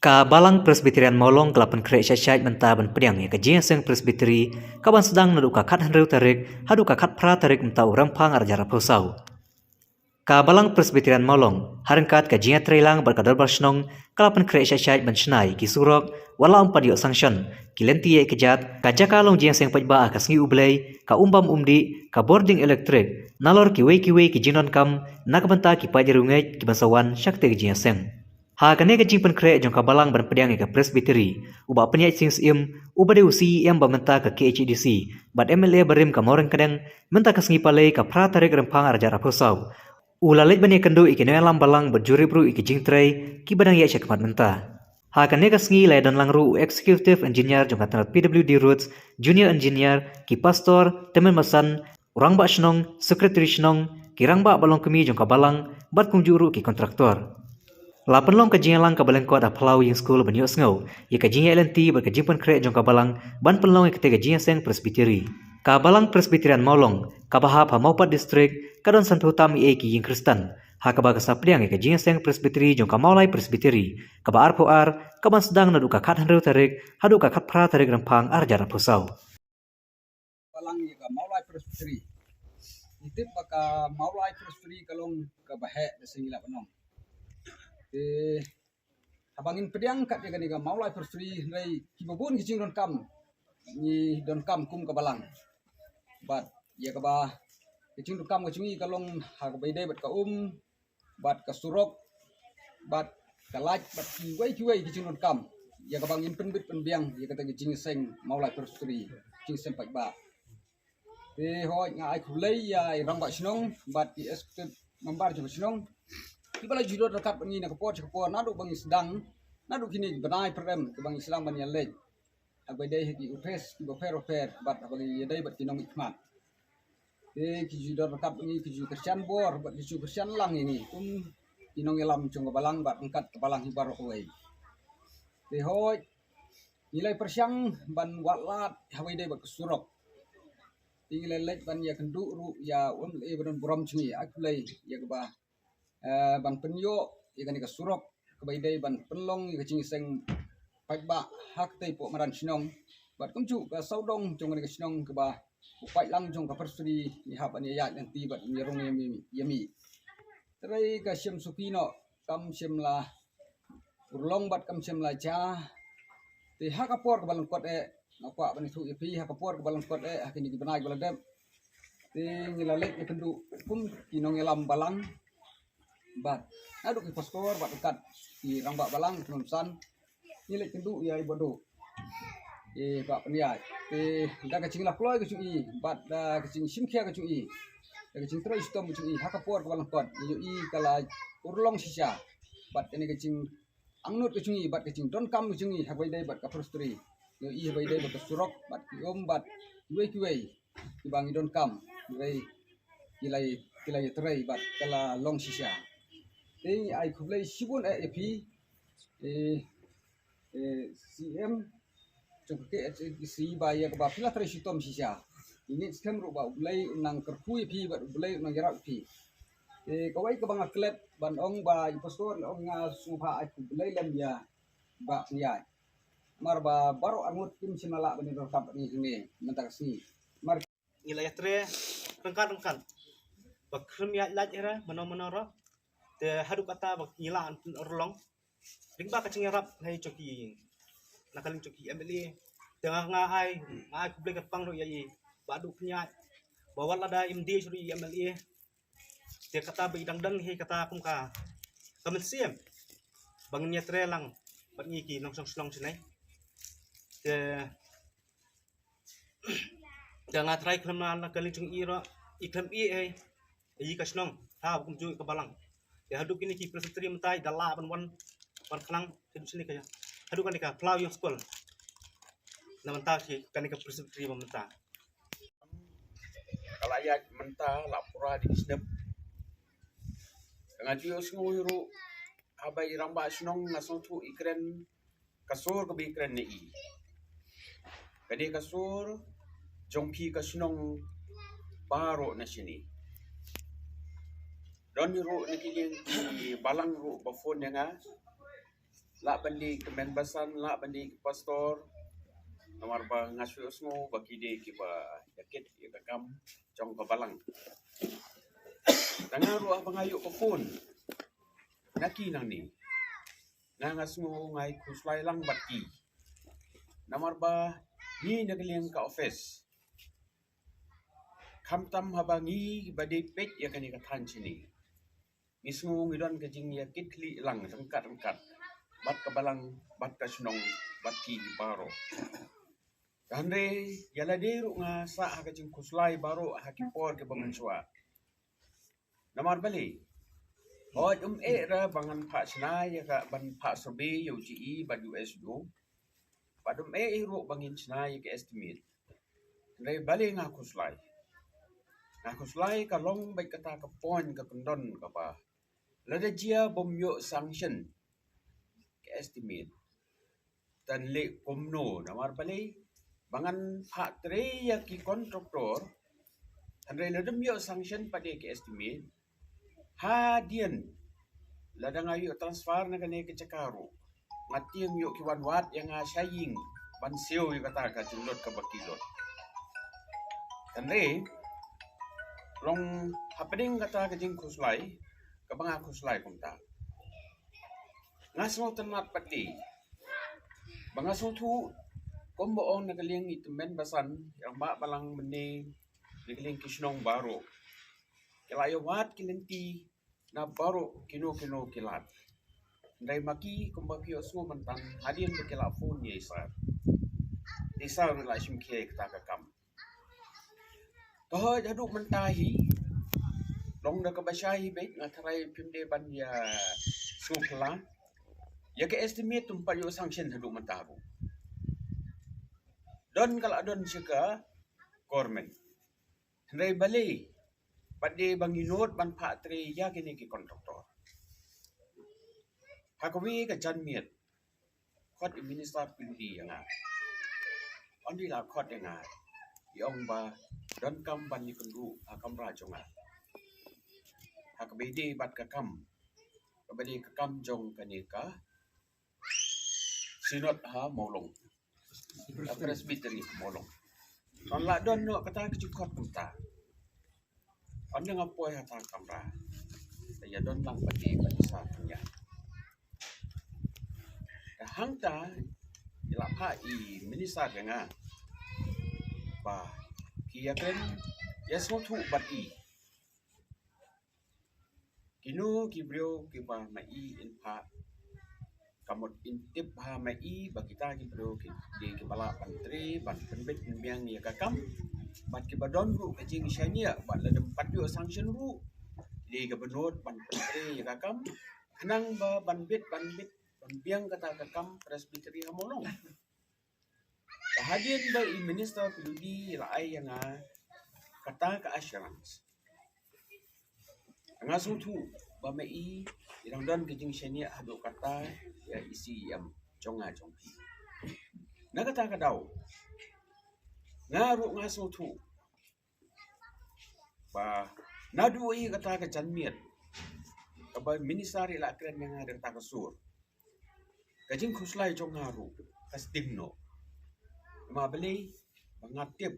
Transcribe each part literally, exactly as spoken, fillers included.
Ka Balang Presbyterian Mawlong ka la pynkhreh shait shait mynta ban pdiang ïa ka jingïaseng Presbytery, ka ban sdang naduh ka khathynriew tarik haduh ka khatphra tarik mynta u Rymphang arhajar arphew saw. Ka Balang Presbyterian Mawlong, ha ryngkat ka jingïatreilang bad ka Dorbar Shnong, ka la pynkhreh shait shait ban shna ïa ki surok, wat la ym pat ïoh sanction, ki lynti ïaid kjat, ka jaka long jingïaseng paidbah ha ka sngi U Blei, ka um bam um dih, ka bording elektrik, nalor kiwei kiwei ki jingdonkam na ka bynta ki paid riewngeit ki ban sa wan sha katei ka jingïaseng. Ha kane ka jingpynkhreh jong ka Balang ban pdiang ïa ka Presbytery, u Bah Pynïaid Sing Syiem, uba dei u C E M ba mynta ka K H A D C, bad M L A barim ka Mawryngkneng, mynta ka sngi Palei ka phra tarik Rymphang arhajar arphew saw, u la leit ban ïakynduh ïa ki nongïalam Balang bad jurip ruh ïa ki jingtrei kiba dang ïaid shakhmat mynta. Ha kane ka sngi la ïadon lang ruh u Executive Engineer jong ka tnat P W D Roads, Junior Engineer, ki Pastor, Tymmen Basan, u Rangbah Shnong, Secretary Shnong, ki Rangbah ba long kmie jong ka Balang, bad kumjuh ruh ki kontraktor. La pynlong ka jingïalang kaba lyngkot ha phyllaw ïing skul ban ïohsngew ïa ka jingïaid lynti bad ka jingpynkhreh jong ka Balang ban pynlong ïa katei ka jingïaseng Presbytery. Ka Balang Presbyterian Mawlong, kaba hap ha Mawpat District, ka don sanphew tam ïa ki ïing Khristan, ha kaba ka sa pdiang ïa ka jingïaseng Presbytery jong ka Mawlai Presbytery, kaba arphew ar, ka ban sdang naduh ka khathynriew tarik haduh ka khatphra tarik Rymphang arhajar arphew saw. Balang ïa ka Mawlai Presbytery. Ngi tip ba ka Mawlai Presbytery ka long kaba heh da seng ïa la ba nong. Te haba ngin pdiang kat ïa kane ka Mawlai Presbytery, hynrei kiba bun ki jingdonkam ngi donkam kum ka Balang. Bad ïa kaba ki jingdonkam ka jong ngi ka long ha kaba ïadei bad ka um, bad ka surok, bad ka light, bad kiwei kiwei ki jingdonkam. Ïa kaba ngin pynbit pynbiang ïa kata ka jingïaseng Mawlai Presbytery, jingïaseng paidbah. Te hooid, nga ai khublei ïa i Rangbah Shnong bad i Executive Member jong ka shnong, kiba la ju don ryngkat bad ngi na ka por sha ka por, naduh ba ngi sdang, naduh kine ki bnai pyrem kiba ngi sdang ban ïaleit ha kaba ïadei ha ki ophis kiba pher bapher, bad ha kaba ïadei bad ki nongmihkhmat. Te ki ju don ryngkat bad ngi, ki ju kyrshan bor bad ki ju kyrshan lang ïa ngi kum ki nongïalam jong ka Balang bad ryngkat ka Balang hi baroh kawei. Te hooid, ngi la ïa pyrshang ban wad lad ha kaba ïadei bad ka surok. Te ngi la leit ban ïakynduh ruh ïa u M L A ba don burom jong ngi, ai khublei ïa kaba, eh, ban pynïoh ïa kane ka surok kaba ïadei ban pynlong ïa ka jingïaseng paidbah ha katei poh madan shnong. Bad kumjuh ka sawdong jong kane ka shnong kaba u paidlang jong ka Presbytery ngi hap ban ïaid lynti bad ïarung ïa mih, ïa mih. Hynrei ka shim suki noh, kam shym la urlong bad kam shym la jia. Te ha ka por kaba lyngkot eh, nga kwah ban ïathuh ïa phi, ha ka por kaba lyngkot eh, ha kine ki bnai kiba la dep, te ngi la leit ïakynduh kum ki nongïalam Balang, bad naduh ki Pastor bad ryngkat ki Rangbah Balang, ki Nongsan, ngi leit kynduh ïa i Bah Duh, i Bah Pynïaid. Te da ka jinglap kloi ka jong i bad da ka jingshim khia ka jong i, da ka jingtrei shitom ka jong i, ha ka por kaba lyngkot ngi ïohi ka la urlong shisha. Bad kane ka jingangnud ka jong i bad ka jingdonkam ka jong i ha kaba ïadei bad ka Presbytery, ngi ïohi ha kaba ïadei bad ka surok bad ki um bad kiwei kiwei kiba ngi donkam, hynrei ki la, ki la ïatrei bad ka la long shisha. Te ngi ai khublei shibun eh ïa phi, eh, eh, C M jong ka K H A D C, ba ïa kaba phi la trei shitom shisha. Ngi ngeit skhem ruh ba U Blei un nang kyrkhu ïa phi bad U Blei un nang ïarap ïa phi. Eh, kawei kaba nga klet ban ong ba i Pastor la ong, nga sngewbha ai khublei lem ïa Bah Pynïaid. Namar ba baroh arngut kim shym la lah ban ïadon ryngkat bad ngi hangne mynta ka sngi. Namar ngi la ïatrei ryngkat ryngkat ba khlem ïaid lait ïa re mano mano ruh. Te haduh katta ba ngi la urlong lyngba ka jingïarap na jong ki, na ka liang jong ki M L A. Te nga, nga ai, nga ai khublei kyrpang ruh ïa i Bah Duh Pynïaid ba wat lada im dei shuh i M L A, te kata ba i dang don hi kata kum ka, ka mynsiem ba ngin ïatrei lang bad ngi ki nongshong shnong shane. Te Te nga trai khlem na, na ka liang jong i ruh, i khlem i ei, i ka shnong, thaw kumjuh ka Balang. Te haduh kine ki Presbytery mynta i da lah ban wan, wan khnang, haduh shane ka, haduh kane ka Phyllaw Youth School. Na mynta ki, kane ka Presbytery ba mynta. Ka la ïaid mynta la pura di ki snem. Ka nga ju ïohsngew ruh, haba i rangbah shnong nga sngewthuh i kren, ka sur kaba i kren na i. Ka dei ka sur jong phi ka shnong baroh na shane. Don ruh na ki liang ki balang ruh ba phone ïa nga. lah ban dei ki tymmen basan, lah ban dei ki pastor, namar ba nga shu sngew ba ki dei kiba ïakit ïa ka kam jong ka balang. Tang nga ruh haba nga ïoh ka phone na ki nangne, nga nga sngew nga ai khuslai lang bad ki. Namar ba ngi na ka liang ka office, khamtam haba ngi ba dei peit ïa kane ka thaiñ shane, ngi sngew ngi don ka jingïakit khlieh lang ryngkat ryngkat bad ka balang, bad ka shnong, bad ki baroh. Hynrei ïa lade ruh nga sah ha ka jingkhuslai baroh ha ki por kiba mynshuwa. Namar balei? Hooid, ym eh re ba ngan phah shna ïa ka, ban phah survey ïa u G E bad u S D O. Bad ym eh ruh ba ngin shna ïa ka estimate. Hynrei balei nga khuslai? Nga khuslai ka long bad kata ka point ka kyndon kaba lada jia bym ïoh sanction ka estimate, tan leh kumno, namar balei? Ba ngan phah trei ïa ki contractor, hynrei lada ym ïoh sanction pat ïa ki estimate, hadien lada nga ïoh transfer na kane ka jaka ruh, nga tieng ïoh ki wan wad ïa nga sha ïing ban siew ïa kata ka jinglut kaba ki lut. Hynrei long hapdeng kata ka jingkhuslai kaba nga khuslai kumta, nga sngewtynnat pat te ba nga sngewthuh kumba ong na ka liang i tymmen basan, i rangbah balang mynne, na ka liang ki shnong baroh, ki la ïa wad ki lynti na baroh kino kino ki lad. Hynrei ma ki kumba phi ïohsngew mynta, hadien ba ki la phone ïa i sir, i sir ruh la shim khia ïa kata ka kam. Te hooid haduh mynta hi, long da kaba shai hi beit, nga tharai phim dei ban ïa sngewphylla ïa ka estimate, ym pat ïoh sanction haduh mynta ruh. Don ka la don sha ka government. Hynrei balei pat dei ba ngi nud ban phah trei ïa kine ki contractor? Ha kawei ka janmiet, khot i minister P W D ïa nga. Ynda i la khot ïa nga, i ong ba donkam ban ïakynduh ha kamra jong nga, ha kaba ïadei bad ka kam, kaba dei ka kam jong kane ka Synod ha Mawlong, ka Presbytery ha Mawlong. Ynda la don noh kata ka jingkhot kumta, ynda nga poi ha kata ka kamra, te ïa don lang bad i, bad i sir Thangñiah. Te hangta i la phah i minister ïa nga ba ki ïakren ïasngewthuh bad i. Kino ki briew kiba ma i in phah, ka mut in tip ha ma i ba kita ki briew ki dei kiba lah ban trei, ban pynbit pynbiang ïa ka kam, bad kiba don ruh ka jingshaniah, bad lada ym pat ïoh sanction ruh, ki dei kiba nud ban pyntrei ïa ka kam, khnang ba ban bit, ban bit, ban biang kata ka kam Presbytery ha Mawlong. Te hadien ba i minister P W D i la ai ïa nga kata ka assurance, nga sngewthuh ba ma i i dang don ka jingshaniah haduh katta ïa i C E M jong nga jong phi. Na kata ka daw nga ruh nga sngewthuh ba naduh ïa kata ka janmiet kaba minister i la kren ïa nga da kata ka sur, ka jingkhuslai jong nga ruh ka sting noh. Namar balei? Ba nga tip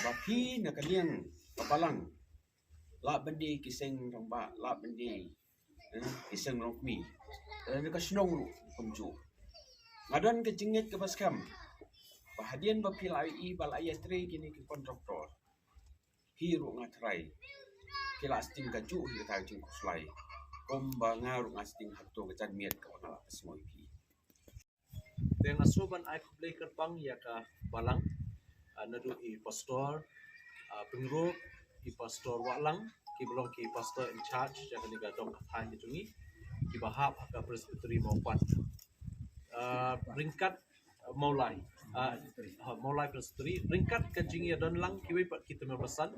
ba phi na ka liang ka balang, lah ban dei ki seng rangbah, lah ban dei, eh, ki seng longkmie, eh, na ka shnong ruh kumjuh. Nga don ka jingngeit kaba skhem ba hadien ba phi la ïohi ba la ïatrei kine ki contractor, phi ruh nga tharai phi la sting kajuh ïa kata ka jingkhuslai, kumba nga ruh nga sting ha kato ka janmiet kaba nga la pynsngew ïa phi. Te nga sngewbha ban ai khublei kyrpang ïa ka balang, ah, naduh i pastor, ah, Pyngrope, i pastor Wahlang, kiba long ki pastor in charge ïa kane ka dong ka thaiñ ka jong ngi, kiba hap ha ka Presbytery Mawpat. Ah, ryngkat, ah, Mawlai, ah, ha, Mawlai Presbytery, ryngkat ka jingïadon lang kiwei pat ki tymmen basan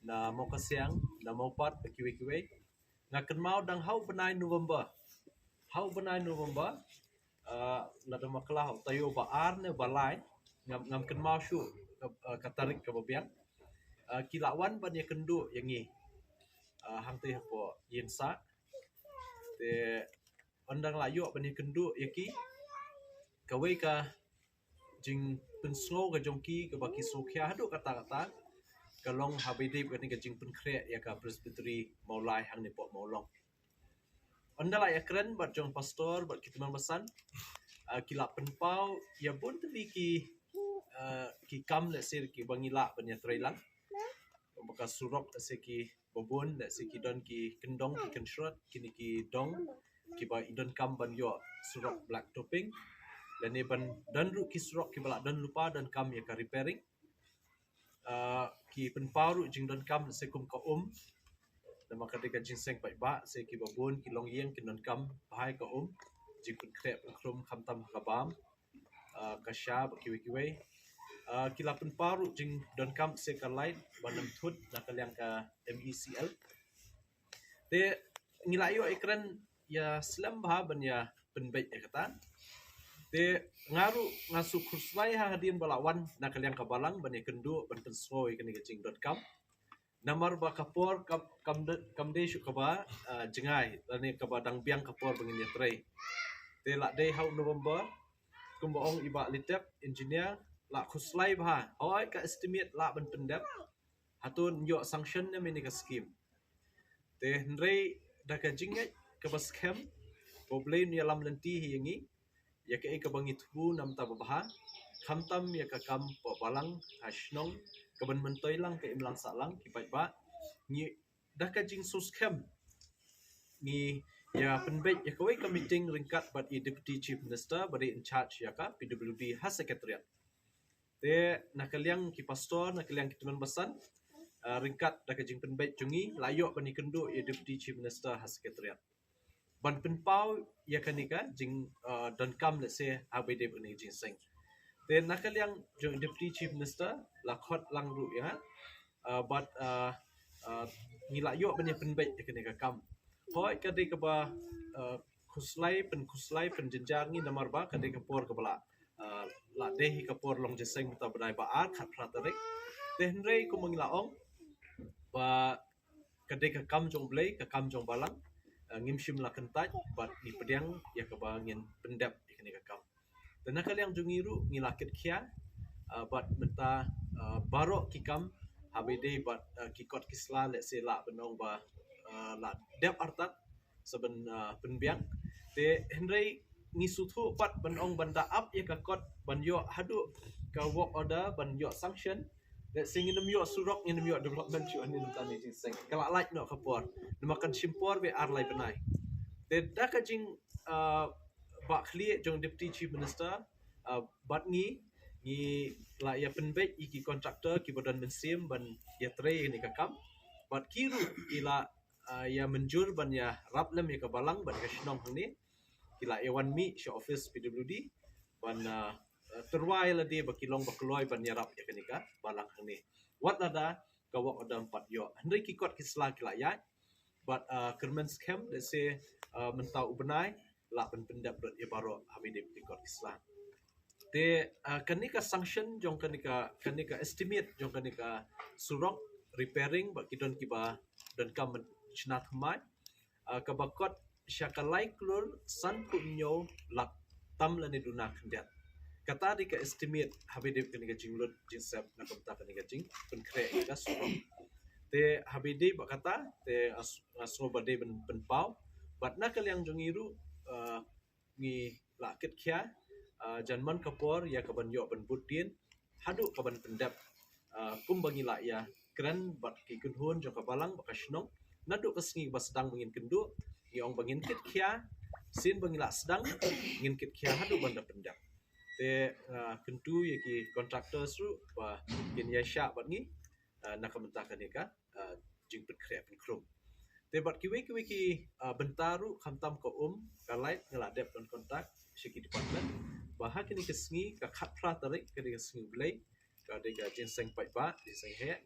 na Mawkasiang, na Mawpat, bad kiwei kiwei. Nga kynmaw dang ha u bnai November, ha u bnai November, ah, lada ma kla ha u taïew ba ar ne ba lai, ngam, ngam kynmaw shuh, ah, ka tarik kaba biang, ah, ki la wan ban ïakynduh ïa ngi, ah, hangtei hapoh Ïein Sah. Te ynda la ïoh ban ïakynduh ïa ki, kawei ka jingpynsngew ka jong ki kaba ki sngewkhia haduh katta katta ka long ha ba ïadei bad kane ka jingpynkhreh ïa ka Presbytery Mawlai hangne hapoh Mawlong. Ynda la ïakren bad jong pastor bad ki tymmen basan, ah, ki la pynpaw ïa bun tylli ki, ah, ki kam lehse kiba ngi lah ban ïatreilang. Ba ka surok lehse kiba bun, lehse ki don ki kyndong ki kynshrot, kine ki dong kiba i donkam ban ïoh surok black topping, lane ban don ruh ki surok kiba la don lypa, donkam ïa ka repairing. Ah, ki pynpaw ruh jingdonkam lehse kum ka um. Namar ka dei ka jingseng paidbah, lehse kiba bun ki longïing ki donkam bha ïa ka um, jingpynkhreh pynkhrum khamtam ha ka bam, ah, ka sha bad kiwei kiwei. Ah, ki la pynpaw ruh jingdonkam lehse ka light ban ym thut na ka liang ka M E C L. Te ngi la ïoh ïakren ïa slem bha ban ïa pynbeit ïa kata. Te nga ruh nga shu khuslai ha hadien ba la wan na ka liang ka balang ban ïakynduh ban pynsngew ïa kane ka jingdonkam. Namar ba ka por kam, kam de, kam dei shuh kaba, ah, jngai lane kaba dang biang ka por ba ngin ïatrei. Te la dei ha u November, kumba ong i Bah Litep, engineer, la khuslai bha. Hooid, ka estimate lah ban pyndep. Hato yn ïoh sanction ne em ïa kane ka scheme. Te hynrei da ka jingngeit kaba skhem ba U Blei un ïalam lynti hi ïa ngi ïa kaei kaba ngi thmu na ka bynta ba bha, khamtam ïa ka kam hapoh balang ha shnong, kaban myntoi lang ka imlang sahlang ki paidbah. Ngi da ka jingsngewskhem ngi ïa pynbeit ïa kawei ka meeting ryngkat bad i Deputy Chief Minister ba dei in charge ïa ka P W D ha Secretariat. Te na ka liang ki pastor, na ka liang ki tymmen basan, ah, ryngkat da ka jingpynbeit jong ngi la ïoh ban ïakynduh ïa Deputy Chief Minister ha Secretariat ban pynpaw ïa kane ka jing, ah, donkam lehse ha ba ïadei bad kane ka jingseng. Te na ka liang jong Deputy Chief Minister la khot lang ruh ïa nga, ah, bad, ah, ah, ngi la ïoh ban ïa pynbeit ïa kane ka kam. Hooid, ka dei kaba, ah, khuslai, pynkhuslai, pynjynjar ngi namar ba ka dei ka por kaba la, ah, la dei hi ka por long jingïaseng mynta ba dei ba ar, khatphra tarik. Te hynrei kumba ngi la ong ba ka dei ka kam jong U Blei, ka kam jong balang, ah, ngim shym la kyntait bad ngi pdiang ïa kaba ngin pyndep ïa kane ka kam. Te na ka liang jong ngi ruh ngi la kitkhia, ah, bad mynta, ah, baroh ki kam ha ba ïadei bad, ah, ki kot ki sla lehse lah ban ong ba, ah, la dep artat sa ban, ah, pynbiang. Te hynrei ngi sngewthuh pat ban ong ban da ap ïa ka kot ban ïoh haduh ka work order ban ïoh sanction. Lehse ngin ym ïoh surok, ngin ym ïoh development shuh hangne mynta ne jingseng. Ka la lait noh ka por. Namar kan shim por beit ar lai bnai. Te da ka jing, ah, ba khlieh jong Deputy Chief Minister, ah, bad ngi, ngi la ïa pynbeit ïa ki contractor kiba don mynsiem ban ïatrei ïa kane ka kam. Bad ki ruh ki la, ah, ïa mynjur ban ïarap lem ïa ka balang bad ka shnong hangne. Ki la ïa wan mih sha office P W D ban, ah, tyrwa ïa lade ba ki long ba kloi ban ïarap ïa kane ka balang hangne. Wat lada ka work order ym pat ïoh. Hynrei ki kot ki sla ki la ïaid. Bad, ah, kyrmen skhem lehse, ah, mynta u bnai lah ban pyndep lut ïa baroh ha ba ïadei bad ki kot ki sla. Te, ah, kane ka sanction jong kane ka, kane ka estimate jong kane ka surok repairing bad ki don kiba donkam shna thymmai, ah, kaba kot sha ka lai klur sanphew hynñiew lak tam lane duna khyndiat. Kata dei ka estimate ha ba ïadei bad kane ka jinglut jingsep na ka bynta kane ka jingpynkhreh ïa ka surok. Te ha ba ïadei bad kata te nga s-, nga sngew ba dei ban pynpaw bad na ka liang jong ngi ruh, ah, ngi la kitkhia, ah, jan man ka por ïa kaban ïoh ban bud dien haduh kaban pyndep, ah, kumba ngi la ïa kren bad ki kynhun jong ka balang bad ka shnong. Naduh ka sngi ba sdang ba ngin kynduh ngi ong ba ngin kitkhia, sien ba ngi la sdang ngin kitkhia haduh ban da pyndep. Te, ah, kyntu ïa ki contractors ruh ba kin ïaishah bad ngi, ah, na ka bynta kane ka, ah, jingpynkhreh pynkhrum. Te bad kiwei kiwei ki, ah, bynta ruh khamtam ka um, ka light nga la dep don contact sha ki department ba ha kane ka sngi ka khatphra tarik ka dei ka sngi U Blei, ka dei ka jingseng paidbah, jingseng heh.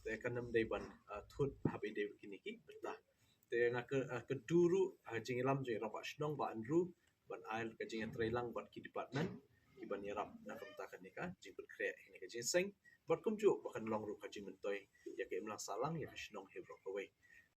Te kan ym dei ban, ah, thut ha ba ïadei bad kine ki bynta. Te nga ka, ah, kyntu ruh ha ka jingïalam jong i Rangbah Shnong Bah Andrew ban ai ka jingïatreilang bad ki department kiban ïarap na ka bynta kane ka jingpynkhreh ïa kane ka jingseng bad kumjuh ba kan long ruh ka jingmyntoi ïa ka imlang sahlang ïa ka shnong hi baroh kawei.